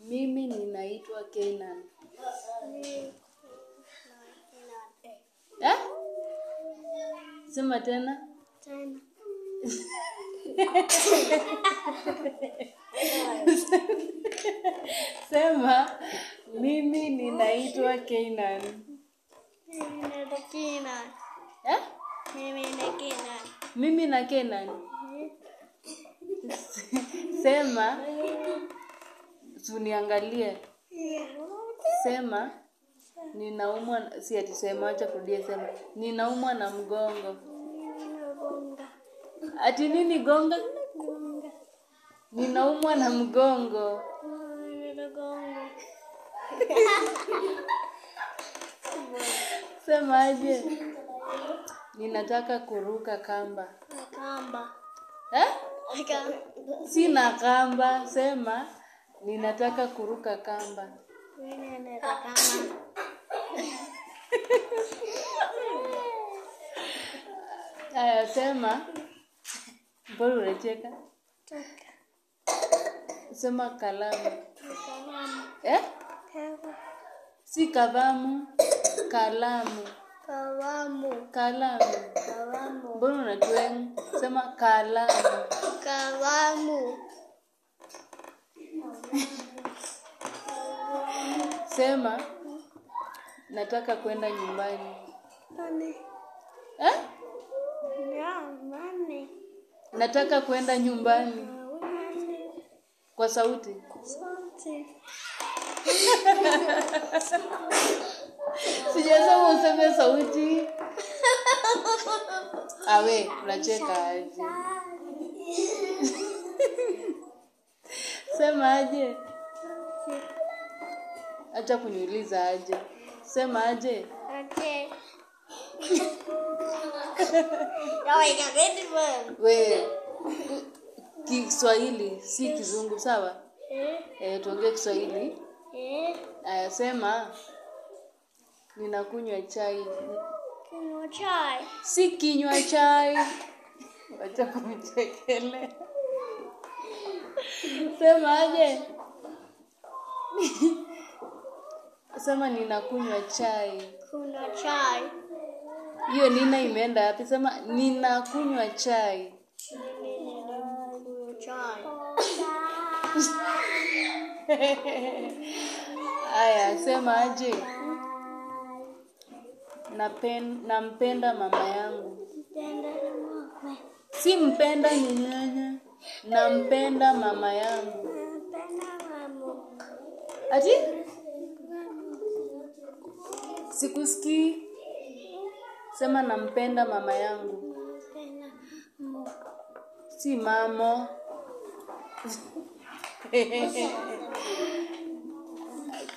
Mimi ninaitwa Kenan. Eh? Sema tena. Tena. Sema mimi ninaitwa Kenan. Mimi na Kenan. Eh? Mimi na Kenan. Mimi na Kenan. Sema tuniangalie. Sema ninaumwa, si ati sema, acha kurudia, sema ninaumwa na mgongo. Ati nini gonga? Ninaumwa na mgongo. Sema aje? Ninataka kuruka kamba. Kamba. Eh? Sina kamba, sema ninataka kuruka kamba. Aya, sema. Mbona unacheka? Sema kalamu. Eh? Si kalamu, kalamu. Kalamu. Kalamu. Kalamu. Mbona unatweng? Sema kalamu. Kalamu. Sema nataka kwenda nyumbani. Mani. Eh? Mani. Nataka kwenda nyumbani. Kwa sauti. Sauti. Sijasema useme sauti. Awe, unacheka aje? Sema aje? Acha kuniuliza aje. Sema aje? Aje. We, Kiswahili si Kizungu, sawa? Eh, tuongee Kiswahili. Aya, sema ninakunywa chai. Kunywa chai. Si kinywa chai. Wacha kunichekelea. Sema aje? Sema ninakunywa chai. Kunywa chai. Hiyo nina imeenda wapi? Sema ninakunywa chai. Ninakunywa chai. Aya, sema aje? Nampenda mama yangu. Si mpenda ni nyanya. Nampenda mama yangu. Ati? Sikusikii. Sema nampenda mama yangu. Si mamo.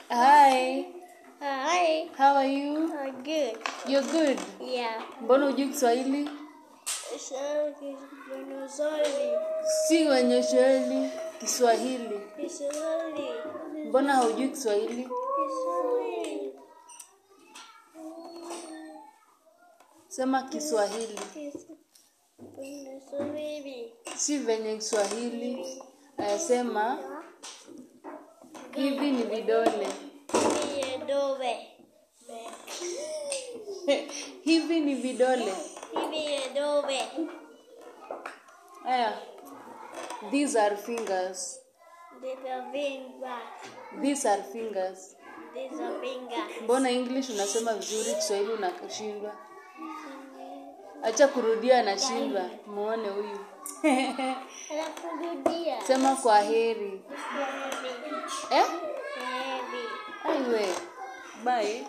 Hi. Hi. How are you? I'm good. You're good? Yeah. Mbona hujui Kiswahili? Si wenye Swahili, Kiswahili. Kiswahili. Mbona haujui Kiswahili? Kiswahili. Sema Kiswahili. Kiswahili. Si venye Kiswahili. Sema hivi ni vidole. Hivi ni vidole. Aya. These are fingers. These are fingers. These are fingers. Mbona English unasema vizuri, Kiswahili unashindwa? Acha kurudia, anashindwa. Muone huyu. Anakurudia. Sema kwa heri. Eh? Heri. Aiwe. Bye.